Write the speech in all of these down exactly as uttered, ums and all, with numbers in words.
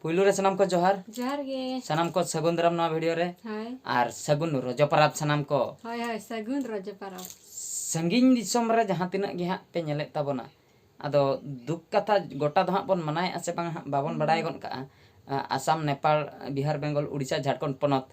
ᱯᱩᱭᱞᱩ ᱨᱮ ᱥᱟᱱᱟᱢ ᱠᱚ ᱡᱚᱦᱟᱨ᱾ ᱡᱚᱦᱟᱨ ᱜᱮ᱾ ᱥᱟᱱᱟᱢ ᱠᱚ ᱥᱟᱹᱜᱩᱱ ᱫᱟᱨᱟᱢ ᱱᱚᱣᱟ ᱵᱷᱤᱰᱤᱭᱳ ᱨᱮ᱾ ᱦᱳᱭ᱾ ᱟᱨ ᱥᱟᱹᱜᱩᱱ ᱨᱚᱡᱚ ᱯᱟᱨᱟᱵᱽ ᱥᱟᱱᱟᱢ ᱠᱚ᱾ ᱦᱳᱭ ᱦᱳᱭ, ᱥᱟᱹᱜᱩᱱ ᱨᱚᱡᱚ ᱯᱟᱨᱟᱵᱽ᱾ ᱥᱟᱺᱜᱤᱧ ᱫᱤᱥᱚᱢ ᱨᱮ ᱡᱟᱦᱟᱸ ᱛᱤᱱᱟᱹᱜ ᱜᱮ ᱦᱟᱸᱜ ᱯᱮ ᱧᱮᱞᱮᱫ ᱛᱟᱵᱚᱱᱟ, ᱟᱫᱚ ᱫᱩᱠ ᱠᱟᱛᱷᱟ, ᱜᱚᱴᱟ ᱫᱚ ᱦᱟᱸᱜ ᱵᱚᱱ ᱢᱟᱱᱟᱣᱮᱫᱼᱟ ᱥᱮ ᱵᱟᱝ ᱦᱟᱸᱜ ᱵᱟᱵᱚᱱ ᱵᱟᱲᱟᱭ ᱜᱚᱫ ᱠᱟᱜᱼᱟ᱾ ᱟ, ᱟᱥᱟᱢ, ᱱᱮᱯᱟᱞ, ᱵᱤᱦᱟᱨ, ᱵᱮᱝᱜᱚᱞ, ᱩᱲᱤᱥᱥᱟ, ᱡᱷᱟᱲᱠᱷᱚᱸᱰ ᱯᱚᱱᱚᱛ,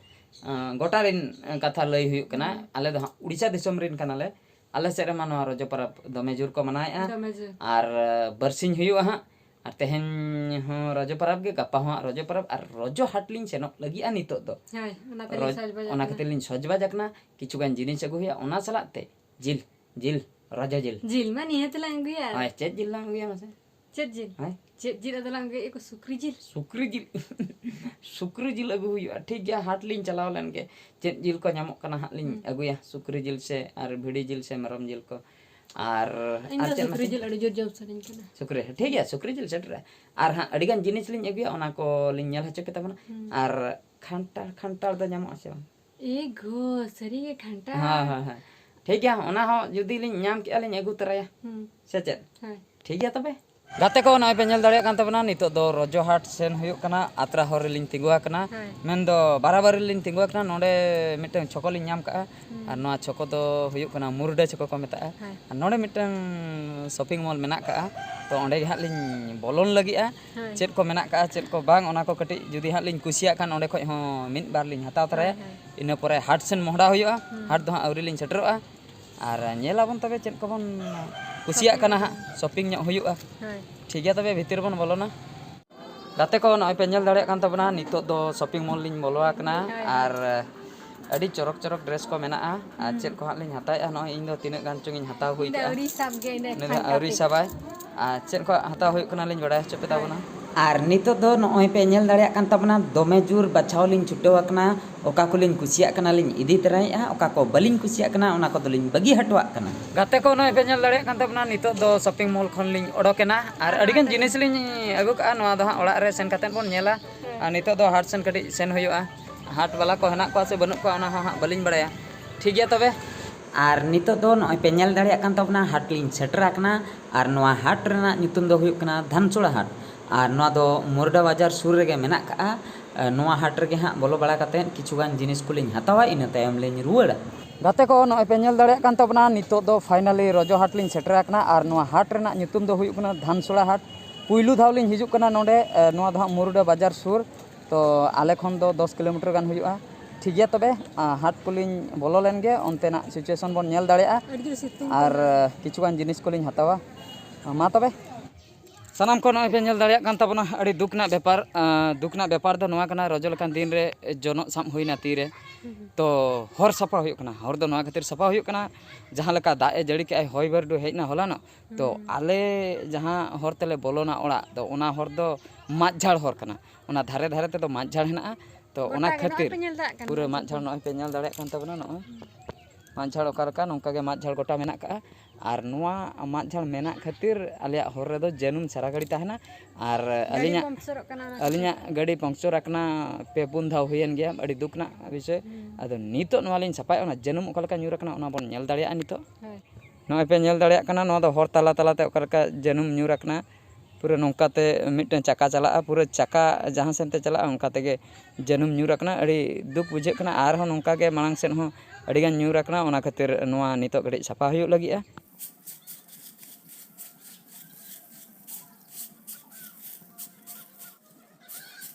ᱟ, ᱜᱚᱴᱟ ᱨᱮᱱ ᱠᱟᱛᱷᱟ ᱞᱟᱹᱭ ᱦᱩᱭᱩᱜ ᱠᱟᱱᱟ᱾ ᱟᱞᱮ ᱫᱚ ᱦᱟᱸᱜ ᱩᱲᱤᱥᱥᱟ ᱫᱤᱥᱚᱢ ᱨᱮᱱ ᱠᱟᱱᱟᱞᱮ᱾ ᱟᱞᱮ ᱥᱮᱫ ᱨᱮᱢᱟ ᱱᱚᱣᱟ ᱨᱚᱡᱚ ᱯᱚᱨᱚᱵᱽ ᱫᱚᱢᱮ ᱡᱳᱨ ᱠᱚ ᱢᱟᱱᱟᱣᱮᱫᱼᱟ᱾ ᱫᱚᱢᱮ ᱡᱳᱨ᱾ ᱟᱨ ᱟ, ᱵᱟᱨᱥᱤᱧ ᱦᱩᱭᱩᱜᱼᱟ ᱦᱟᱸᱜ᱾ ᱟᱨ ᱛᱮᱦᱮᱧ ᱦᱚᱸ ᱨᱚᱡᱚ ᱯᱚᱨᱚᱵᱽ ᱜᱮ, ᱜᱟᱯᱟ ᱦᱚᱸ ᱦᱟᱸᱜ ᱨᱚᱡᱚ ᱯᱚᱨᱚᱵᱽ, ᱟᱨ ᱨᱚᱡᱚ ᱦᱟᱴ ᱞᱤᱧ ᱥᱮᱱᱚᱜ ᱞᱟᱹᱜᱤᱫᱼᱟ ᱱᱤᱛᱚᱜ ᱫᱚ᱾ ᱦᱳᱭ, ᱚᱱᱟᱛᱮ ᱨᱚᱡ- ᱥᱟᱡᱽᱵᱟᱡ ᱚᱱᱟ ᱠᱟᱱᱟ᱾ ᱠᱷᱟᱹᱛᱤᱨ ᱞᱤᱧ ᱥᱚᱡᱽᱵᱟᱡᱽ ᱟᱠᱟᱱᱟ᱾ ᱠᱤᱪᱷᱩ ᱜᱟᱱ ᱡᱤᱱᱤᱥ ᱟᱹᱜᱩ ᱦᱩᱭᱩᱜᱼᱟ, ᱚᱱᱟ ᱥᱟᱞᱟᱜ ᱛᱮ ᱡᱤᱞ, ᱡᱤᱞ, ᱨᱚᱡᱚ ᱡᱤᱞ᱾ ᱡᱤᱞ ᱢᱟ ᱱᱤᱦᱟᱹᱛ ᱞᱟᱝ ᱟᱹᱜᱩᱭᱟ᱾ ᱦᱳᱭ, ᱪᱮᱫ ᱡᱤᱞ ᱞᱟᱝ ᱟᱹᱜᱩᱭᱟ ᱢᱟᱥᱮ? ᱪᱮᱫ ᱡᱤᱞ? ᱦᱳᱭ᱾ ᱪᱮᱫ ᱡᱤᱞ ᱟᱫᱚ ᱞᱟᱝ ᱟᱹᱜᱩᱭᱟ? ᱤᱭᱟᱹ ᱠᱚ ᱥᱩᱠᱨᱤ ᱡᱤᱞ᱾ ᱥᱩᱠᱨᱤ ᱡᱤᱞ᱾ ᱥᱩᱠᱨᱤ ᱡᱤᱞ ᱟᱹᱜᱩ ᱦᱩᱭᱩᱜᱼᱟ᱾ ᱴᱷᱤᱠ ᱜᱮᱭᱟ, ᱦᱟᱴ ᱞᱤᱧ ᱪᱟᱞᱟᱣ ᱞᱮᱱ ᱜᱮ, ᱪᱮᱫ ᱡᱤᱞ ᱠᱚ ᱧᱟᱢᱚᱜ ᱠᱟᱱᱟ ᱦᱟᱸᱜ ᱞᱤᱧ ᱟᱹᱜᱩᱭᱟ, ᱥᱩᱠᱨᱤ ᱡᱤᱞ ᱥᱮ ᱟᱨ ᱵᱷᱤᱰᱤ ᱡᱤᱞ ᱥᱮ ᱢᱮᱨᱚᱢ ᱡᱤᱞ ᱠᱚ᱾ ᱟᱨ ᱤᱧ ᱟᱨ ᱫᱚ ᱪᱮᱫ ᱥᱩᱠᱨᱤ ᱢᱟᱥᱮ? ᱡᱤᱞ ᱟᱹᱰᱤ ᱡᱳᱨ ᱡᱚᱢ ᱥᱟᱱᱟᱧ ᱠᱟᱱᱟ᱾ ᱥᱩᱠᱨᱤ, ᱴᱷᱤᱠ ᱜᱮᱭᱟ, ᱥᱩᱠᱨᱤ ᱡᱤᱞ ᱥᱮᱴᱮᱨᱟ᱾ ᱟᱨ ᱦᱟᱸᱜ ᱟᱹᱰᱤᱜᱟᱱ ᱡᱤᱱᱤᱥ ᱞᱤᱧ ᱟᱹᱜᱩᱭᱟ, ᱚᱱᱟ ᱠᱚᱞᱤᱧ ᱧᱮᱞ ᱦᱚᱪᱚ ᱯᱮ ᱛᱟᱵᱚᱱᱟ᱾ ᱟᱨ ᱠᱷᱟᱱᱴᱟᱲ, ᱠᱷᱟᱱᱴᱟᱲ ᱫᱚ ᱧᱟᱢᱚᱜ ᱟᱥᱮ ᱵᱟᱝ? ᱮ ᱜᱳ, ᱥᱟᱹᱨᱤ ᱜᱮ ᱠᱷᱟᱱᱴᱟᱲ᱾ ᱦᱮᱸ, ᱦᱮᱸ, ᱦᱮᱸ᱾ ᱴᱷᱤᱠ ᱜᱮᱭᱟ, ᱚᱱᱟ ᱦᱚᱸ ᱡᱩᱫᱤ ᱞᱤᱧ ᱧᱟᱢ ᱠᱮᱜᱼᱟ, ᱞᱤᱧ ᱟᱹᱜᱩ ᱛᱚᱨᱟᱭᱟ᱾ ᱦᱩᱸ᱾ ᱥᱮ ᱪᱮᱫ? ᱦᱳᱭ᱾ ᱴᱷᱤᱠ ᱜᱮᱭᱟ ᱛᱚᱵᱮ᱾ ᱜᱟᱛᱮ ᱠᱚ, ᱱᱚᱜᱼᱚᱭ ᱯᱮ ᱧᱮᱞ ᱫᱟᱲᱮᱭᱟᱜ ᱠᱟᱱ ᱛᱟᱵᱚᱱᱟ, ᱱᱤᱛᱚᱜ ᱫᱚ ᱨᱚᱡᱚ ᱦᱟᱴ ᱥᱮᱱ ᱦᱩᱭᱩᱜ ᱠᱟᱱᱟ᱾ ᱟᱛᱨᱟ ᱦᱚᱨ ᱨᱮᱞᱤᱧ ᱛᱤᱸᱜᱩ ᱟᱠᱟᱱᱟ, ᱦᱳᱭ᱾ ᱢᱮᱱᱫᱚ ᱵᱟᱨᱟᱵᱟᱨᱤ ᱨᱮᱞᱤᱧ ᱛᱤᱸᱜᱩ ᱟᱠᱟᱱᱟ᱾ ᱱᱚᱰᱮ ᱢᱤᱫᱴᱟᱝ ᱪᱷᱚᱠᱚ ᱞᱤᱧ ᱧᱟᱢ ᱠᱟᱜᱼᱟ, ᱟᱨ ᱱᱚᱣᱟ ᱪᱷᱚᱠᱚ ᱫᱚ ᱦᱩᱭᱩᱜ ᱠᱟᱱᱟ ᱢᱩᱨᱰᱟᱹ ᱪᱷᱚᱠᱚ ᱠᱚ ᱢᱮᱛᱟᱜᱼᱟ᱾ ᱦᱳᱭ᱾ ᱟᱨ ᱱᱚᱰᱮ ᱢᱤᱫᱴᱟᱝ ᱥᱚᱯᱤᱝ ᱢᱚᱞ ᱢᱮᱱᱟᱜ ᱠᱟᱜᱼᱟ, ᱛᱚ ᱚᱸᱰᱮ ᱜᱮ ᱦᱟᱸᱜ ᱞᱤᱧ ᱵᱚᱞᱚᱱ ᱞᱟᱹᱜᱤᱫᱼᱟ᱾ ᱦᱳᱭ᱾ ᱪᱮᱫ ᱠᱚ ᱢᱮᱱᱟᱜ ᱠᱟᱜᱼᱟ, ᱪᱮᱫ ᱠᱚ ᱵᱟᱝ, ᱚᱱᱟ ᱠᱚ ᱠᱟᱹᱴᱤᱡ ᱡᱩᱫᱤ ᱦᱟᱸᱜ ᱞᱤᱧ ᱠᱩᱥᱤᱭᱟᱜ ᱠᱷᱟᱱ, ᱚᱸᱰᱮ ᱠᱷᱚᱡ ᱦᱚᱸ ᱢᱤᱫ ᱵᱟᱨ ᱞᱤᱧ ᱦᱟᱛᱟᱣ ᱛᱚᱨᱟᱭᱟ᱾ ᱦᱳᱭ, ᱦᱳᱭ᱾ ᱤᱱᱟᱹ ᱯᱚᱨᱮ ᱦᱟᱴ ᱥᱮᱱ ᱢᱚᱦᱰᱟ ᱦᱩᱭᱩᱜᱼᱟ᱾ ᱦᱟᱴ ᱫᱚ ᱦᱟᱸᱜ ᱟᱹᱣᱨᱤ ᱞᱤᱧ ᱥᱮᱴᱮᱨᱚᱜᱼᱟ᱾ ᱟᱨ ᱧᱮᱞ ᱟᱵᱚᱱ ᱛᱚᱵᱮ ᱪᱮᱫ ᱠᱚᱵᱚᱱ ᱠᱩᱥᱤᱭᱟᱜ ᱠᱟᱱᱟ ᱦᱟᱸᱜ, ᱥᱚᱯᱤᱝ ᱧᱚᱜ ᱦᱩᱭᱩᱜᱼᱟ᱾ ᱦᱳᱭ᱾ ᱴᱷᱤᱠ ᱜᱮᱭᱟ, ᱛᱚᱵᱮ ᱵᱷᱤᱛᱤᱨ ᱵᱚᱱ ᱵᱚᱞᱚᱱᱟ᱾ ᱜᱟᱛᱮ ᱠᱚ, ᱱᱚᱜᱼᱚᱭ ᱯᱮ ᱧᱮᱞ ᱫᱟᱲᱮᱭᱟᱜ ᱠᱟᱱ ᱛᱟᱵᱚᱱᱟ, ᱱᱤᱛᱚᱜ ᱫᱚ ᱥᱚᱯᱤᱝ ᱢᱚᱞ ᱞᱤᱧ ᱵᱚᱞᱚ ᱟᱠᱟᱱᱟ᱾ ᱦᱳᱭ᱾ ᱟᱨ ᱟᱹᱰᱤ ᱪᱚᱨᱚᱠ ᱪᱚᱨᱚᱠ ᱰᱨᱮᱥ ᱠᱚ ᱢᱮᱱᱟᱜᱼᱟ᱾ ᱟᱨ ᱪᱮᱫ ᱠᱚ ᱦᱟᱸᱜ ᱞᱤᱧ ᱦᱟᱛᱟᱣᱮᱫᱼᱟ, ᱱᱚᱜᱼᱚᱭ ᱤᱧ ᱫᱚ ᱛᱤᱱᱟᱹᱜ ᱜᱟᱱ ᱪᱚᱝ ᱤᱧ ᱦᱟᱛᱟᱣ ᱦᱩᱭ ᱤᱧ ᱫᱚ ᱠᱟᱜᱼᱟ᱾ ᱟᱹᱣᱨᱤ ᱥᱟᱵ ᱜᱮ, ᱤᱧ ᱫᱚ ᱩᱱᱤ ᱫᱚ ᱮᱠᱷᱟᱱ ᱟᱹᱣᱨᱤ ᱠᱟᱹᱴᱤᱡ᱾ ᱥᱟᱵᱟᱭ᱾ ᱟᱨ ᱪᱮᱫ ᱠᱚ ᱦᱟᱛᱟᱣ ᱦᱩᱭᱩᱜ ᱠᱟᱱᱟ, ᱞᱤᱧ ᱵᱟᱲᱟᱭ ᱦᱚᱪᱚ ᱯᱮ ᱛᱟᱵᱚᱱᱟ᱾ ᱦᱳᱭ᱾ ᱟᱨ ᱱᱤᱛᱚᱜ ᱫᱚ ᱱᱚᱜᱼᱚᱭ ᱯᱮ ᱧᱮᱞ ᱫᱟᱲᱮᱭᱟᱜ ᱠᱟᱱ ᱛᱟᱵᱚᱱᱟ, ᱫᱚᱢᱮ ᱡᱳᱨ ᱵᱟᱪᱷᱟᱣ ᱞᱤᱧ ᱪᱷᱩᱴᱟᱹᱣ ᱟᱠᱟᱱᱟ᱾ ᱚᱠᱟ ᱠᱚᱞᱤᱧ ᱠᱩᱥᱤᱭᱟᱜ ᱠᱟᱱᱟ, ᱞᱤᱧ ᱤᱫᱤ ᱛᱚᱨᱟᱭᱮᱫᱼᱟ, ᱚᱠᱟ ᱠᱚ ᱵᱟᱹᱞᱤᱧ ᱠᱩᱥᱤᱭᱟᱜ ᱠᱟᱱᱟ, ᱚᱱᱟ ᱠᱚᱫᱚ ᱞᱤᱧ ᱵᱟᱹᱜᱤ ᱦᱚᱴᱚᱣᱟᱜ ᱠᱟᱱᱟ᱾ ᱜᱟᱛᱮ ᱠᱚ, ᱱᱚᱜᱼᱚᱭ ᱯᱮ ᱧᱮᱞ ᱫᱟᱲᱮᱭᱟᱜ ᱠᱟᱱ ᱛᱟᱵᱚᱱᱟ, ᱱᱤᱛᱚᱜ ᱫᱚ ᱥᱚᱯᱤᱝ ᱢᱚᱞ ᱠᱷᱚᱱ ᱞᱤᱧ ᱚᱰᱚᱠᱮᱱᱟ᱾ ᱟᱨ ᱟᱹᱰᱤᱜᱟᱱ ᱡᱤᱱᱤᱥ ᱞᱤᱧ ᱟᱹᱜᱩ ᱠᱟᱜᱼᱟ, ᱱᱚᱣᱟ ᱫᱚ ᱦᱟᱸᱜ ᱚᱲᱟᱜ ᱨᱮ ᱥᱮᱱ ᱠᱟᱛᱮᱫ ᱵᱚᱱ ᱧᱮᱞᱟ᱾ ᱟᱨ ᱱᱤᱛᱚᱜ ᱫᱚ ᱦᱟᱴ ᱥᱮᱱ ᱠᱟᱹᱴᱤᱡ ᱥᱮᱱ ᱦᱩᱭᱩᱜᱼᱟ᱾ ᱦᱟᱴ ᱵᱟᱞᱟ ᱠᱚ ᱦᱮᱱᱟᱜ ᱠᱚᱣᱟ ᱥᱮ ᱵᱟᱹᱱᱩᱜ ᱠᱚᱣᱟ, ᱚᱱᱟ ᱦᱚᱸ ᱦᱟᱸᱜ ᱵᱟᱹᱞᱤᱧ ᱵᱟᱲᱟᱭᱟ᱾ ᱴᱷᱤᱠ ᱜᱮᱭᱟ ᱛᱚᱵᱮ᱾ ᱟᱨ ᱱᱤᱛᱚᱜ ᱫᱚ ᱱᱚᱜᱼᱚᱭ ᱯᱮ ᱧᱮᱞ ᱫᱟᱲᱮᱭᱟᱜ ᱠᱟᱱ ᱛᱟᱵᱚᱱᱟ, ᱦᱟᱴ ᱞᱤᱧ ᱥᱮᱴᱮᱨ ᱟᱠᱟᱱᱟ᱾ ᱟᱨ ᱱᱚᱣᱟ ᱦᱟᱴ ᱨᱮᱱᱟᱜ ᱧᱩᱛᱩᱢ ᱫᱚ ᱦᱩᱭᱩᱜ ᱠᱟᱱᱟ ᱫᱷᱟᱱᱥᱳᱲᱟ ᱦᱟᱴ᱾ ᱟᱨ ᱱᱚᱣᱟ ᱫᱚ ᱢᱩᱨᱰᱟ ᱵᱟᱡᱟᱨ ᱥᱩᱨ ᱨᱮᱜᱮ ᱢᱮᱱᱟᱜ ᱠᱟᱜᱼᱟ᱾ ᱱᱚᱣᱟ ᱦᱟᱴ ᱨᱮᱜᱮ ᱦᱟᱸᱜ ᱵᱚᱞᱚ ᱵᱟᱲᱟ ᱠᱟᱛᱮᱫ ᱠᱤᱪᱷᱩᱜᱟᱱ ᱡᱤᱱᱤᱥ ᱠᱚᱞᱤᱧ ᱦᱟᱛᱟᱣᱟ, ᱤᱱᱟᱹ ᱛᱟᱭᱚᱢ ᱞᱤᱧ ᱨᱩᱣᱟᱹᱲᱟ᱾ ᱜᱟᱛᱮ ᱠᱚ, ᱱᱚᱜᱼᱚᱭ ᱯᱮ ᱧᱮᱞ ᱫᱟᱲᱮᱭᱟᱜ ᱠᱟᱱ ᱛᱟᱵᱚᱱᱟ, ᱱᱤᱛᱚᱜ ᱫᱚ finally ᱨᱚᱡᱚ ᱦᱟᱴ ᱞᱤᱧ ᱥᱮᱴᱮᱨ ᱟᱠᱟᱱᱟ᱾ ᱟᱨ ᱱᱚᱣᱟ ᱦᱟᱴ ᱨᱮᱱᱟᱜ ᱧᱩᱛᱩᱢ ᱫᱚ ᱦᱩᱭᱩᱜ ᱠᱟᱱᱟ ᱫᱷᱟᱱᱥᱚᱲᱟ ᱦᱟᱴ᱾ ᱯᱩᱭᱞᱩ ᱫᱷᱟᱣ ᱞᱤᱧ ᱦᱤᱡᱩᱜ ᱠᱟᱱᱟ ᱱᱚᱰᱮ᱾ ᱮ, ᱱᱚᱣᱟ ᱫᱚ ᱦᱟᱸᱜ ᱢᱩᱨᱰᱟ ᱵᱟᱡᱟᱨ ᱥᱩᱨ, ᱛᱚ ᱟᱞᱮ ᱠᱷᱚᱱ ᱫᱚ ᱫᱚᱥ ᱠᱤᱞᱳᱢᱤᱴᱟᱨ ᱜᱟᱱ ᱦᱩᱭᱩᱜᱼᱟ᱾ ᱴᱷᱤᱠ ᱜᱮᱭᱟ, ᱛᱚᱵᱮ, ᱟ, ᱦᱟᱴ ᱠᱚᱞᱤᱧ ᱵᱚᱞᱚ ᱞᱮᱱ ᱜᱮ, ᱚᱱᱛᱮᱱᱟᱜ situation ᱵᱚᱱ ᱧᱮᱞ ᱫᱟᱲᱮᱭᱟᱜᱼᱟ᱾ ᱟᱹᱰᱤ ᱡᱳᱨ ᱥᱤᱛᱩᱝ ᱟᱨ, ᱠᱟᱱᱟ᱾ ᱟ, ᱠᱤᱪᱷᱩᱜᱟᱱ ᱡᱤᱱᱤᱥ ᱠᱚᱞᱤᱧ ᱦᱟᱛᱟᱣᱟ᱾ ᱢᱟ ᱛᱚᱵᱮ᱾ ᱥᱟᱱᱟᱢ ᱠᱚ ᱱᱚᱜᱼᱚᱭ ᱯᱮ ᱧᱮᱞ ᱫᱟᱲᱮᱭᱟᱜ ᱠᱟᱱ ᱛᱟᱵᱚᱱᱟ, ᱟᱹᱰᱤ ᱫᱩᱠ ᱨᱮᱱᱟᱜ ᱵᱮᱯᱟᱨ᱾ ᱟᱸ, ᱫᱩᱠ ᱨᱮᱱᱟᱜ ᱵᱮᱯᱟᱨ ᱫᱚ ᱱᱚᱣᱟ ᱠᱟᱱᱟ, ᱨᱚᱡᱚ ᱞᱮᱠᱟᱱ ᱫᱤᱱ ᱨᱮ ᱡᱚᱱᱚᱜ ᱥᱟᱵ ᱦᱩᱭᱱᱟ ᱛᱤᱨᱮ᱾ ᱦᱩᱸ, ᱦᱩᱸ᱾ ᱛᱚ ᱦᱚᱨ ᱥᱟᱯᱷᱟ ᱦᱩᱭᱩᱜ ᱠᱟᱱᱟ, ᱦᱚᱨ ᱫᱚ ᱱᱚᱣᱟ ᱠᱷᱟᱹᱛᱤᱨ ᱥᱟᱯᱷᱟ ᱦᱩᱭᱩᱜ ᱠᱟᱱᱟ, ᱡᱟᱦᱟᱸ ᱞᱮᱠᱟ ᱫᱟᱜ ᱮ ᱡᱟᱹᱲᱤ ᱠᱮᱜᱼᱟᱭ, ᱦᱚᱭ ᱵᱟᱹᱨᱰᱩ ᱦᱮᱡ ᱮᱱᱟ ᱦᱚᱞᱟᱱᱚᱜ᱾ ᱛᱚ ᱦᱩᱸ᱾ ᱟᱞᱮ ᱡᱟᱦᱟᱸ ᱦᱚᱨ ᱛᱮᱞᱮ ᱵᱚᱞᱚᱱᱟ ᱚᱲᱟᱜ, ᱛᱚ ᱚᱱᱟ ᱦᱚᱨ ᱫᱚ ᱢᱟᱫ ᱡᱷᱟᱲ ᱦᱚᱨ ᱠᱟᱱᱟ, ᱚᱱᱟ ᱫᱷᱟᱨᱮ ᱫᱷᱟᱨᱮ ᱛᱮᱫᱚ ᱢᱟᱫ ᱡᱷᱟᱲ ᱦᱮᱱᱟᱜᱼᱟ᱾ ᱛᱚ ᱚᱱᱟ ᱜᱚᱴᱟ ᱜᱮ ᱱᱚᱜᱼᱚᱭ ᱠᱷᱟᱹᱛᱤᱨ ᱯᱮ ᱧᱮᱞ ᱫᱟᱲᱮᱭᱟᱜ ᱠᱟᱱ ᱯᱩᱨᱟᱹ ᱜᱮᱭᱟ ᱢᱟᱫ ᱡᱷᱟᱲ ᱡᱮ ᱱᱚᱜᱼᱚᱭ ᱯᱮ ᱧᱮᱞ ᱫᱟᱲᱮᱭᱟᱜ ᱠᱟᱱ ᱛᱟᱵᱚᱱᱟ, ᱱᱚᱜᱼᱚᱭ᱾ ᱦᱩᱸ᱾ ᱢᱟᱫ ᱡᱷᱟᱲ ᱚᱠᱟ ᱞᱮᱠᱟ, ᱱᱚᱝᱠᱟ ᱜᱮ ᱢᱟᱫ ᱡᱷᱟᱲ ᱜᱚᱴᱟ ᱢᱮᱱᱟᱜ ᱠᱟᱜᱼᱟ᱾ ᱟᱨ ᱱᱚᱣᱟ ᱢᱟᱫ ᱡᱷᱟᱲ ᱢᱮᱱᱟᱜ ᱠᱷᱟᱹᱛᱤᱨ ᱟᱞᱮᱭᱟᱜ ᱦᱚᱨ ᱨᱮᱫᱚ ᱡᱟᱹᱱᱩᱢ ᱥᱟᱨᱟ ᱜᱷᱟᱹᱲᱤ ᱛᱟᱦᱮᱱᱟ᱾ ᱟᱨ ᱜᱟᱹᱰᱤ ᱟᱹᱞᱤᱧᱟᱜ, ᱯᱚᱝᱪᱚᱨᱚᱜ ᱠᱟᱱᱟ, ᱚᱱᱟ ᱠᱷᱟᱹᱛᱤᱨ᱾ ᱟᱹᱞᱤᱧᱟᱜ ᱜᱟᱹᱰᱤ ᱯᱚᱝᱪᱚᱨ ᱟᱠᱟᱱᱟ, ᱯᱮ ᱯᱩᱱ ᱫᱷᱟᱣ ᱦᱩᱭᱮᱱ ᱜᱮᱭᱟ, ᱟᱹᱰᱤ ᱫᱩᱠ ᱨᱮᱱᱟᱜ ᱵᱤᱥᱚᱭ᱾ ᱦᱩᱸ᱾ ᱟᱫᱚ ᱱᱤᱛᱚᱜ ᱱᱚᱣᱟ ᱞᱤᱧ ᱥᱟᱯᱷᱟᱭᱟ, ᱚᱱᱟ ᱡᱟᱹᱱᱩᱢ ᱚᱠᱟ ᱞᱮᱠᱟ ᱧᱩᱨ ᱟᱠᱟᱱᱟ, ᱚᱱᱟ ᱵᱚᱱ ᱧᱮᱞ ᱫᱟᱲᱮᱭᱟᱜᱼᱟ ᱱᱤᱛᱚᱜ᱾ ᱦᱳᱭ᱾ ᱱᱚᱜᱼᱚᱭ ᱯᱮ ᱧᱮᱞ ᱫᱟᱲᱮᱭᱟᱜ ᱠᱟᱱᱟ, ᱱᱚᱣᱟ ᱫᱚ ᱦᱚᱨ ᱛᱟᱞᱟ ᱛᱟᱞᱟᱛᱮ ᱚᱠᱟ ᱞᱮᱠᱟ ᱡᱟᱹᱱᱩᱢ ᱧᱩᱨ ᱟᱠᱟᱱᱟ᱾ ᱯᱩᱨᱟᱹ ᱱᱚᱝᱠᱟᱛᱮ ᱢᱤᱫᱴᱮᱱ ᱪᱟᱠᱟ ᱪᱟᱞᱟᱜᱼᱟ, ᱯᱩᱨᱟᱹ ᱪᱟᱠᱟ ᱡᱟᱦᱟᱸ ᱥᱮᱱ ᱛᱮ ᱪᱟᱞᱟᱜᱼᱟ, ᱚᱱᱠᱟ ᱛᱮᱜᱮ ᱡᱟᱹᱱᱩᱢ ᱧᱩᱨ ᱟᱠᱟᱱᱟ᱾ ᱟᱹᱰᱤ ᱫᱩᱠ ᱵᱩᱡᱷᱟᱹᱜ ᱠᱟᱱᱟ᱾ ᱟᱨᱦᱚᱸ ᱱᱚᱝᱠᱟ ᱜᱮ ᱢᱟᱲᱟᱝ ᱥᱮᱫ ᱦᱚᱸ ᱟᱹᱰᱤᱜᱟᱱ ᱧᱩᱨ ᱟᱠᱟᱱᱟ, ᱚᱱᱟ ᱠᱷᱟᱹᱛᱤᱨ ᱱᱚᱣᱟ ᱱᱤᱛᱚᱜ ᱠᱟᱹᱴᱤᱡ ᱥᱟᱯᱷᱟ ᱦᱩᱭᱩᱜ ᱞᱟᱹᱜᱤᱫᱼᱟ᱾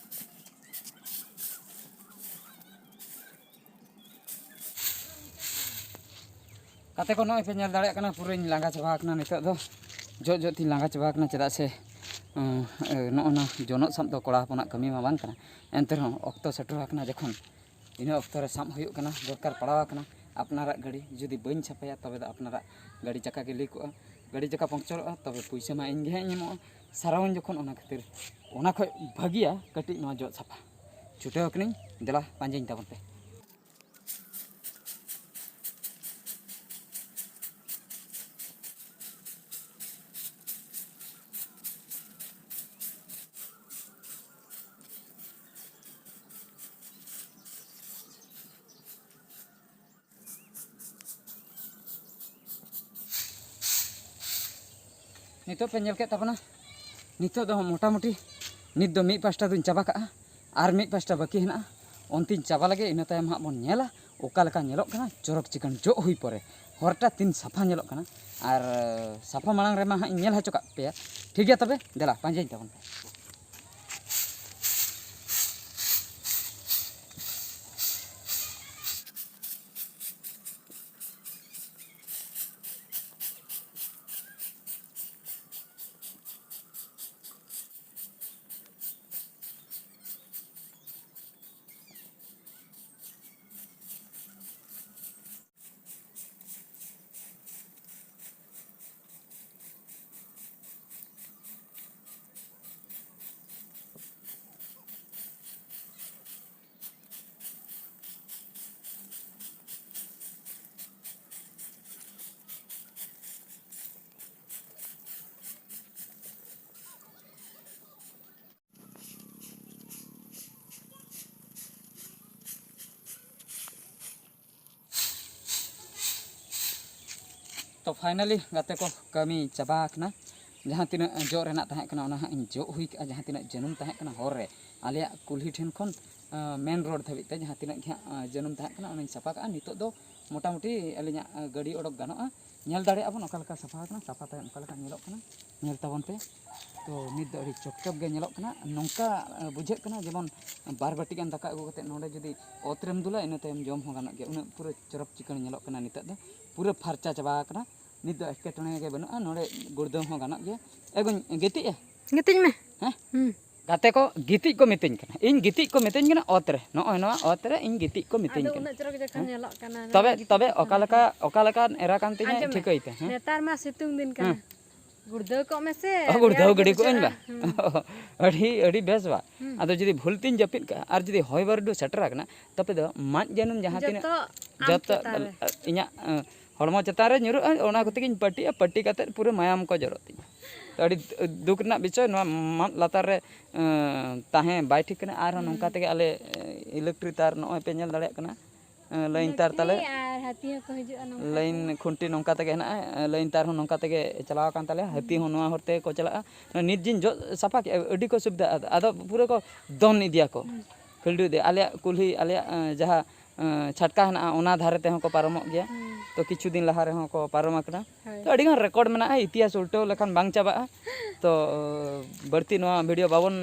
ᱜᱟᱛᱮ ᱠᱚ, ᱱᱚᱜᱼᱚᱭ ᱯᱮ ᱧᱮᱞ ᱫᱟᱲᱮᱭᱟᱜ ᱠᱟᱱᱟ, ᱯᱩᱨᱟᱹᱧ ᱞᱟᱸᱜᱟ ᱪᱟᱵᱟ ᱟᱠᱟᱱᱟ ᱱᱤᱛᱚᱜ ᱫᱚ᱾ ᱡᱚᱜ ᱡᱚᱜ ᱛᱤᱧ ᱞᱟᱸᱜᱟ ᱪᱟᱵᱟ ᱟᱠᱟᱱᱟ, ᱪᱮᱫᱟᱜ ᱥᱮ, ᱩᱸ, ᱱᱚᱜᱼᱚ ᱱᱟ ᱡᱚᱱᱚᱜ ᱥᱟᱵ ᱫᱚ ᱠᱚᱲᱟ ᱦᱚᱯᱚᱱᱟᱜ ᱠᱟᱹᱢᱤ ᱢᱟ ᱵᱟᱝ ᱠᱟᱱᱟ᱾ ᱮᱱᱛᱮ ᱨᱮᱦᱚᱸ ᱚᱠᱛᱚ ᱥᱮᱴᱮᱨ ᱟᱠᱟᱱᱟ ᱡᱚᱠᱷᱚᱱ, ᱤᱱᱟᱹ ᱚᱠᱛᱚ ᱨᱮ ᱥᱟᱵ ᱦᱩᱭᱩᱜ ᱠᱟᱱᱟ, ᱫᱚᱨᱠᱟᱨ ᱯᱟᱲᱟᱣ ᱟᱠᱟᱱᱟ᱾ ᱟᱯᱱᱟᱨᱟᱜ ᱜᱟᱹᱰᱤ ᱡᱩᱫᱤ ᱵᱟᱹᱧ ᱥᱟᱯᱷᱟᱭᱟ, ᱛᱚᱵᱮ ᱫᱚ ᱟᱯᱱᱟᱨᱟᱜ ᱜᱟᱹᱰᱤ ᱪᱟᱠᱟ ᱜᱮ ᱞᱤᱠᱚᱜᱼᱟ, ᱜᱟᱹᱰᱤ ᱪᱟᱠᱟ ᱯᱚᱝᱪᱚᱨᱚᱜᱼᱟ, ᱛᱚᱵᱮ ᱯᱩᱭᱥᱟᱹ ᱢᱟ ᱤᱧ ᱜᱮ ᱦᱟᱸᱜ ᱤᱧ ᱮᱢᱚᱜᱼᱟ ᱥᱟᱨᱟᱣᱟᱹᱧ ᱡᱚᱠᱷᱚᱱ᱾ ᱚᱱᱟ ᱠᱷᱟᱹᱛᱤᱨ ᱚᱱᱟ ᱠᱷᱚᱡ ᱵᱷᱟᱹᱜᱤᱭᱟ ᱠᱟᱹᱴᱤᱡ ᱱᱚᱣᱟ ᱡᱚᱜ ᱥᱟᱯᱷᱟ᱾ ᱪᱷᱩᱴᱟᱹᱣ ᱟᱠᱟᱱᱟᱹᱧ, ᱫᱮᱞᱟ ᱯᱟᱸᱡᱟᱧ ᱛᱟᱵᱚᱱ ᱯᱮ᱾ ᱱᱤᱛᱚᱜ ᱯᱮ ᱧᱮᱞ ᱠᱮᱫ ᱛᱟᱵᱚᱱᱟ, ᱱᱤᱛᱚᱜ ᱫᱚ ᱢᱚᱴᱟᱢᱩᱴᱤ ᱱᱤᱛ ᱫᱚ ᱢᱤᱫ ᱯᱟᱥᱴᱟ ᱫᱚᱧ ᱪᱟᱵᱟ ᱠᱟᱜᱼᱟ, ᱟᱨ ᱢᱤᱫ ᱯᱟᱥᱴᱟ ᱵᱟᱹᱠᱤ ᱦᱮᱱᱟᱜᱼᱟ᱾ ᱚᱱᱛᱮᱧ ᱪᱟᱵᱟ ᱞᱮᱜᱮ, ᱤᱱᱟᱹ ᱛᱟᱭᱚᱢ ᱦᱟᱸᱜ ᱵᱚᱱ ᱧᱮᱞᱟ ᱚᱠᱟ ᱞᱮᱠᱟ ᱧᱮᱞᱚᱜ ᱠᱟᱱᱟ ᱪᱚᱨᱚᱠ ᱪᱤᱠᱟᱹᱬ ᱡᱚᱜ ᱦᱩᱭ ᱯᱚᱨᱮ᱾ ᱦᱚᱨᱴᱟ ᱛᱤᱱ ᱥᱟᱯᱷᱟ ᱧᱮᱞᱚᱜ ᱠᱟᱱᱟ, ᱟᱨ ᱥᱟᱯᱷᱟ ᱢᱟᱲᱟᱝ ᱨᱮᱢᱟ ᱦᱟᱸᱜ ᱤᱧ ᱧᱮᱞ ᱦᱚᱪᱚ ᱠᱟᱜ ᱯᱮᱭᱟ᱾ ᱴᱷᱤᱠ ᱜᱮᱭᱟ, ᱛᱚᱵᱮ ᱫᱮᱞᱟ ᱯᱟᱸᱡᱟᱧ ᱛᱟᱵᱚᱱ ᱯᱮ᱾ ᱛᱚ finally ᱜᱟᱛᱮ ᱠᱚ, ᱠᱟᱹᱢᱤ ᱪᱟᱵᱟ ᱟᱠᱟᱱᱟ᱾ ᱡᱟᱦᱟᱸ ᱛᱤᱱᱟᱹᱜ ᱡᱚᱜ ᱨᱮᱱᱟᱜ ᱛᱟᱦᱮᱸ ᱠᱟᱱᱟ, ᱚᱱᱟ ᱦᱟᱸᱜ ᱤᱧ ᱡᱚᱜ ᱦᱩᱭ ᱠᱟᱜᱼᱟ᱾ ᱡᱟᱦᱟᱸ ᱛᱤᱱᱟᱹᱜ ᱡᱟᱹᱱᱩᱢ ᱛᱟᱦᱮᱸ ᱠᱟᱱᱟ ᱦᱚᱨ ᱨᱮ, ᱟᱞᱮᱭᱟᱜ ᱠᱩᱞᱦᱤ ᱴᱷᱮᱱ ᱠᱷᱚᱱ ᱢᱮᱱ ᱨᱳᱰ ᱫᱷᱟᱹᱵᱤᱡ ᱛᱮ ᱡᱟᱦᱟᱸ ᱛᱤᱱᱟᱹᱜ ᱜᱮ ᱦᱟᱸᱜ ᱡᱟᱹᱱᱩᱢ ᱛᱟᱦᱮᱸ ᱠᱟᱱᱟ, ᱚᱱᱟᱧ ᱥᱟᱯᱷᱟ ᱠᱟᱜᱼᱟ᱾ ᱱᱤᱛᱚᱜ ᱫᱚ ᱢᱚᱴᱟᱢᱩᱴᱤ ᱟᱹᱞᱤᱧᱟᱜ ᱜᱟᱹᱰᱤ ᱚᱰᱚᱠ ᱜᱟᱱᱚᱜᱼᱟ᱾ ᱧᱮᱞ ᱫᱟᱲᱮᱭᱟᱜᱼᱟ ᱵᱚᱱ ᱚᱠᱟ ᱞᱮᱠᱟ ᱥᱟᱯᱷᱟ ᱟᱠᱟᱱᱟ, ᱥᱟᱯᱷᱟ ᱛᱟᱭᱚᱢ ᱚᱠᱟ ᱞᱮᱠᱟ ᱧᱮᱞᱚᱜ ᱠᱟᱱᱟ, ᱧᱮᱞ ᱛᱟᱵᱚᱱ ᱯᱮ᱾ ᱛᱚ ᱱᱤᱛ ᱫᱚ ᱟᱹᱰᱤ ᱪᱚᱠ ᱪᱚᱠ ᱜᱮ ᱧᱮᱞᱚᱜ ᱠᱟᱱᱟ᱾ ᱱᱚᱝᱠᱟ ᱵᱩᱡᱷᱟᱹᱜ ᱠᱟᱱᱟ ᱡᱮᱢᱚᱱ ᱵᱟᱨ ᱵᱟᱹᱴᱤ ᱜᱟᱱ ᱫᱟᱠᱟ ᱟᱹᱜᱩ ᱠᱟᱛᱮ ᱱᱚᱰᱮ ᱡᱩᱫᱤ ᱚᱛ ᱨᱮᱢ ᱫᱩᱞᱟ, ᱤᱱᱟᱹ ᱛᱟᱭᱚᱢ ᱡᱚᱢ ᱦᱚᱸ ᱜᱟᱱᱚᱜ ᱜᱮᱭᱟ᱾ ᱩᱱᱟᱹᱜ ᱯᱩᱨᱟᱹ ᱪᱚᱨᱚᱠ ᱪᱤᱠᱟᱹᱬ ᱧᱮᱞᱚᱜ ᱠᱟᱱᱟ ᱱᱤᱛᱚᱜ ᱫᱚ, ᱯᱩᱨᱟᱹ ᱯᱷᱟᱨᱪᱟ ᱪᱟᱵᱟ ᱟᱠᱟᱱᱟ᱾ ᱱᱤᱛ ᱫᱚ ᱮᱴᱠᱮᱴᱚᱬᱮ ᱜᱮ ᱵᱟᱹᱱᱩᱜᱼᱟ᱾ ᱱᱚᱰᱮ ᱜᱩᱲᱫᱟᱹᱣ ᱦᱚᱸ ᱜᱟᱱᱚᱜ ᱜᱮᱭᱟ᱾ ᱮ ᱜᱚᱧ, ᱜᱤᱛᱤᱡᱼᱟ? ᱜᱤᱛᱤᱡ ᱢᱮ᱾ ᱦᱮᱸ? ᱦᱩᱸ᱾ ᱜᱟᱛᱮ ᱠᱚ, ᱜᱤᱛᱤᱡ ᱠᱚ ᱢᱤᱛᱟᱹᱧ ᱠᱟᱱᱟ, ᱤᱧ ᱜᱤᱛᱤᱡ ᱠᱚ ᱢᱤᱛᱟᱹᱧ ᱠᱟᱱᱟ ᱚᱛ ᱨᱮ, ᱱᱚᱜᱼᱚᱭ ᱱᱚᱣᱟ ᱚᱛ ᱨᱮ ᱤᱧ ᱜᱤᱛᱤᱡ ᱠᱚ ᱢᱤᱛᱟᱹᱧ ᱟᱫᱚ ᱠᱟᱱᱟ᱾ ᱩᱱᱟᱹᱜ ᱪᱚᱨᱚᱠ ᱡᱚᱠᱷᱚᱱ ᱦᱮᱸ? ᱧᱮᱞᱚᱜ ᱠᱟᱱᱟ, ᱛᱚᱵᱮ, ᱱᱚᱣᱟ ᱜᱤᱛᱤᱡ ᱛᱚᱵᱮ ᱠᱚ ᱚᱠᱟ ᱞᱮᱠᱟ, ᱚᱠᱟ ᱞᱮᱠᱟᱱ ᱮᱨᱟ ᱠᱟᱱ ᱛᱤᱧᱟᱹ ᱟᱸᱡᱚᱢ ᱢᱮ, ᱴᱷᱤᱠᱟᱹᱭ ᱯᱮ, ᱦᱮᱸ? ᱱᱮᱛᱟᱨ ᱢᱟ ᱥᱤᱛᱩᱝ ᱫᱤᱱ ᱠᱟᱱᱟ᱾ ᱦᱮᱸ᱾ ᱜᱩᱲᱫᱟᱹᱣ ᱠᱚᱜ ᱢᱮᱥᱮ, ᱚ, ᱜᱩᱲᱫᱟᱹᱣ ᱨᱮᱭᱟᱲ ᱜᱮ ᱜᱤᱰᱤ ᱠᱚᱜ ᱟᱹᱧ ᱵᱩᱡᱷᱟᱹᱜᱼᱟ᱾ ᱵᱟ? ᱦᱩᱸ᱾ ᱟᱹᱰᱤ, ᱟᱹᱰᱤ ᱵᱮᱥ ᱵᱟ? ᱦᱩᱸ᱾ ᱟᱫᱚ ᱡᱩᱫᱤ ᱵᱷᱩᱞ ᱛᱤᱧ ᱡᱟᱹᱯᱤᱫ ᱠᱟᱜᱼᱟ ᱟᱨ ᱡᱩᱫᱤ ᱦᱚᱭ ᱵᱟᱹᱨᱰᱩ ᱥᱮᱴᱮᱨ ᱟᱠᱟᱱᱟ, ᱛᱚᱵᱮ ᱫᱚ ᱢᱟᱫ ᱡᱟᱹᱱᱩᱢ ᱡᱟᱦᱟᱸ ᱛᱤᱱᱟᱹᱜ ᱡᱚᱛᱚ ᱟᱢ ᱡᱚᱛᱚ ᱪᱮᱛᱟᱱ ᱨᱮ᱾ ᱤᱧᱟᱹᱜ, ᱮᱸ, ᱦᱚᱲᱢᱚ ᱪᱮᱛᱟᱱ ᱨᱮ ᱧᱩᱨᱩᱜᱼᱟ, ᱚᱱᱟ ᱠᱚᱛᱮ ᱜᱤᱧ ᱯᱟᱹᱴᱤᱜᱼᱟ, ᱯᱟᱹᱴᱤ ᱠᱟᱛᱮᱫ ᱯᱩᱨᱟᱹ ᱢᱟᱭᱟᱢ ᱠᱚ ᱡᱚᱨᱚᱜ ᱛᱤᱧᱟ᱾ ᱛᱚ ᱟᱹᱰᱤ ᱫᱩᱠ ᱨᱮᱱᱟᱜ ᱵᱤᱥᱚᱭ, ᱱᱚᱣᱟ ᱢᱟᱫ ᱞᱟᱛᱟᱨ ᱨᱮ, ᱮᱸ, ᱛᱟᱦᱮᱸ ᱵᱟᱭ ᱴᱷᱤᱠ ᱠᱟᱱᱟ᱾ ᱟᱨᱦᱚᱸ ᱱᱚᱝᱠᱟ ᱦᱩᱸ᱾ ᱛᱮᱜᱮ ᱟᱞᱮ, ᱮᱸ, ᱤᱞᱮᱠᱴᱨᱤᱠ ᱛᱟᱨ ᱱᱚᱜᱼᱚᱭ ᱯᱮ ᱧᱮᱞ ᱫᱟᱲᱮᱭᱟᱜ ᱠᱟᱱᱟ, ᱞᱟᱭᱤᱱ ᱛᱟᱨ ᱛᱟᱞᱮ᱾ ᱟᱨ ᱦᱟᱹᱛᱤ ᱦᱚᱸᱠᱚ ᱦᱤᱡᱩᱜᱼᱟ ᱱᱚᱝᱠᱟ ᱞᱟᱭᱤᱱ ᱛᱮ᱾ ᱠᱷᱩᱱᱴᱤ ᱱᱚᱝᱠᱟ ᱛᱮᱜᱮ ᱦᱮᱱᱟᱜᱼᱟ, ᱞᱟᱭᱤᱱ ᱛᱟᱨ ᱦᱚᱸ ᱱᱚᱝᱠᱟ ᱛᱮᱜᱮ ᱪᱟᱞᱟᱣ ᱟᱠᱟᱱ ᱛᱟᱞᱮᱭᱟ᱾ ᱦᱟᱹᱛᱤ ᱦᱚᱸ ᱱᱚᱣᱟ ᱦᱚᱨ ᱛᱮᱜᱮ ᱠᱚ ᱪᱟᱞᱟᱜᱼᱟ᱾ ᱱᱤᱛ ᱡᱤᱧ ᱡᱚᱜ ᱥᱟᱯᱷᱟ ᱠᱮᱜᱼᱟ, ᱟᱹᱰᱤ ᱠᱚ ᱥᱩᱵᱤᱫᱷᱟ᱾ ᱟᱫᱚ ᱯᱩᱨᱟᱹ ᱠᱚ ᱫᱚᱱ ᱤᱫᱤᱭᱟᱠᱚ, ᱦᱩᱸ᱾ ᱠᱷᱤᱞᱰᱩ ᱤᱫᱤ᱾ ᱟᱞᱮᱭᱟᱜ ᱠᱩᱞᱦᱤ, ᱟᱞᱮᱭᱟᱜ, ᱮᱸ, ᱡᱟᱦᱟᱸ, ᱮᱸ, ᱪᱷᱟᱴᱠᱟ ᱦᱮᱱᱟᱜᱼᱟ, ᱚᱱᱟ ᱫᱷᱟᱨᱮ ᱛᱮᱦᱚᱸ ᱠᱚ ᱯᱟᱨᱚᱢᱚᱜ ᱜᱮᱭᱟ᱾ ᱦᱩᱸ᱾ ᱛᱚ ᱠᱤᱪᱷᱩ ᱫᱤᱱ ᱞᱟᱦᱟ ᱨᱮᱦᱚᱸ ᱠᱚ ᱯᱟᱨᱚᱢ ᱟᱠᱟᱱᱟ᱾ ᱦᱳᱭ᱾ ᱛᱚ ᱟᱹᱰᱤᱜᱟᱱ ᱨᱮᱠᱚᱨᱰ ᱢᱮᱱᱟᱜᱼᱟ, ᱤᱛᱤᱦᱟᱥ ᱩᱞᱴᱟᱹᱣ ᱞᱮᱠᱷᱟᱱ ᱵᱟᱝ ᱪᱟᱵᱟᱜᱼᱟ᱾ ᱛᱚ ᱵᱟᱹᱲᱛᱤ ᱱᱚᱣᱟ ᱵᱷᱤᱰᱤᱭᱳ ᱵᱟᱵᱚᱱ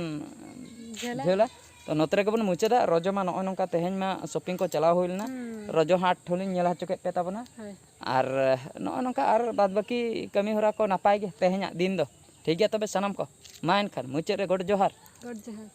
ᱡᱷᱟᱹᱞᱟ᱾ ᱡᱷᱟᱹᱞᱟ᱾ ᱛᱚ ᱱᱚᱛᱮ ᱨᱮᱜᱮ ᱵᱚᱱ ᱢᱩᱪᱟᱹᱫᱟ᱾ ᱨᱚᱡᱚ ᱢᱟ ᱱᱚᱜᱼᱚᱭ ᱱᱚᱝᱠᱟ ᱛᱮᱦᱮᱧ ᱢᱟ ᱥᱚᱯᱤᱝ ᱠᱚ ᱪᱟᱞᱟᱣ ᱦᱩᱭ ᱞᱮᱱᱟ᱾ ᱦᱩᱸ᱾ ᱨᱚᱡᱚ ᱦᱟᱴ ᱦᱚᱸᱞᱤᱧ ᱧᱮᱞ ᱦᱚᱪᱚ ᱠᱮᱫ ᱯᱮ ᱛᱟᱵᱚᱱᱟ᱾ ᱦᱳᱭ᱾ ᱟᱨ ᱱᱚᱜᱼᱚᱭ ᱱᱚᱝᱠᱟ ᱟᱨ ᱵᱟᱫ ᱵᱟᱹᱠᱤ ᱠᱟᱹᱢᱤ ᱦᱚᱨᱟ ᱠᱚ ᱱᱟᱯᱟᱭ ᱜᱮ ᱛᱮᱦᱮᱧᱟᱜ ᱫᱤᱱ ᱫᱚ᱾ ᱴᱷᱤᱠ ᱜᱮᱭᱟ ᱛᱚᱵᱮ ᱥᱟᱱᱟᱢ ᱠᱚ, ᱢᱟ ᱮᱱᱠᱷᱟᱱ ᱢᱩᱪᱟᱹᱫ ᱨᱮ ᱜᱚᱰ ᱡᱚᱦᱟᱨ᱾ ᱜᱚᱰ ᱡᱚᱦᱟᱨ᱾